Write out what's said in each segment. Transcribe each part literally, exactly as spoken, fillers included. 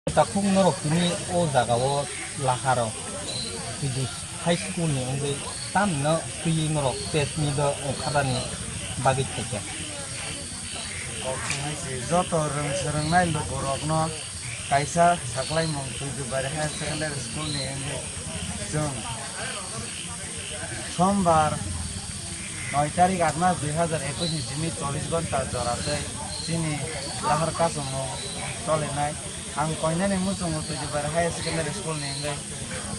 Takhuk norok tini o jagao laharo P D high school ni wngwi tamno twiwi norok press meet o ongkhabani bagwi phaikha. Kok swngwi si joto rwng swrwngnai lukurokno kaisa saklaimung Tuidubari Higher Secondary School ni wngwi chwng Sombar noi tarik aat mas dui hazar ekush ni simi chobbish gonta jora tei chini lahar kasumung cholinai. Ang koinani muchungo Tuidubari Higher Secondary School ni wngwi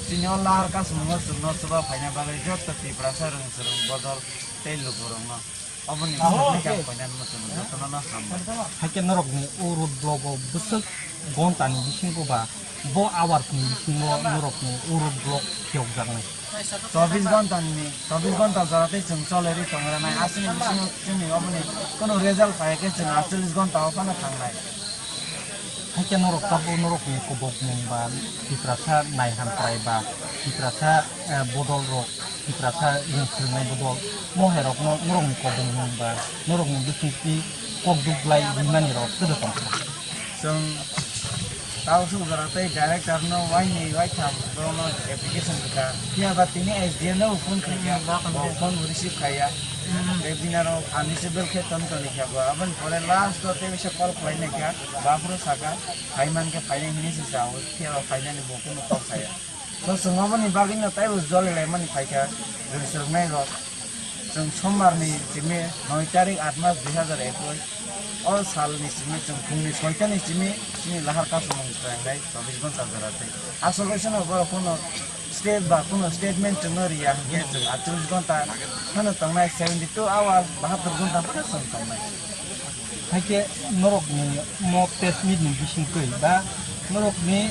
chini o lahar kasumungo chwngno chuba phaina bagwi joto Tiprasa rwng swrwng bodol tei lukurokno oboni bwswk koinani muchungo jotono no hambai. Hakhe norokni o road block o bwswk gontani bisingo ba bo hours ni bisingo norokni o road block phiyokjaknai. Chobbish gonta ni, chobbish gonta jora tei chwng chole ri tong rwnai. Aswkni bisingo chini oboni kono result phai khe chwng aatcholish gonta o phano thangnai. Hakhe norok tabuk norokni kobokmung ba Tiprasa naihamkrai ba Tiprasa, eh, bodol rok, Tiprasa rwng swrwngnai bodol moherokno norokni kobokmung ba norokni bisingtwi kok duk lai rimani rok kwrwi tongkha. Chwng Tausuk jora tei director no waini waitham borokno application rwkha. Phiya ba tini S D M no phone khaikha, bo phone bo receive khaiya. Tei bini aro unreachable khe ton toni kha bo. Aboni pore last o tei bisa call khlai naikha, baphuru sakha, phai mankhe phainai hinwi se sao, phiya ba phainani bo kunu kok saya. So chwng aboni bagwino taibo joli laimani phaikha, rwng swrwngnai rok. Chwng Sombar ni simi noi tarik aat mas dui hazar ekush. O sal ni simi chwng phung ni soita ni simi chini lahar kasumung chwng lai chobbish gonta jora tei. Aswk khe sano borok kuno state ba kuno statement chwngno riya hwnkhe chwng aatcholish gonta phano tongnai, seventy two hours, bahattor gonta phano chwng tongnai. Hakhe norokni mo press meet ni bisingtwi ba norokni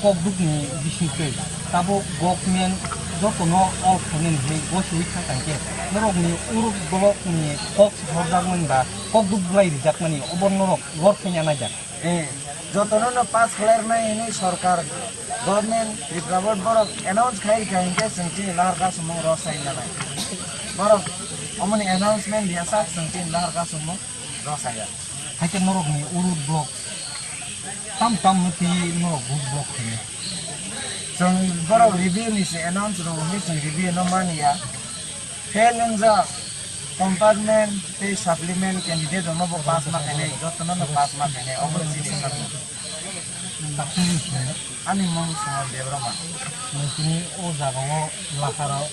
kokdukni bisingtwi tabuk government jotono all khainani hinwi gosiwi thang thang khe norokni uruk block ni kok horjakmani ba kokduk bwlai rijakmani obo norok lor khaina naijak. Eh, jotono no pass khlai rwnai hinwi sorkar, government, Tripura board borok announce khai kha hinkhe chwng chini lahar kasumung rw sai nanai. Borok omoni announcement riya sak chwng chini lahar kasumung rw saya. Hakhe norokni uruk block tam tam no twi norok road block khainai. Chwng borok review ni se announce rw hwnwi chwng review no manya. Fail wngjak compartment tei supplement candidate rokno bo pass ma khainai, jotono no pass ma khainai, obo chini sakno. Ani mung Sumar Debbarma. Nwng tini o jagao laharo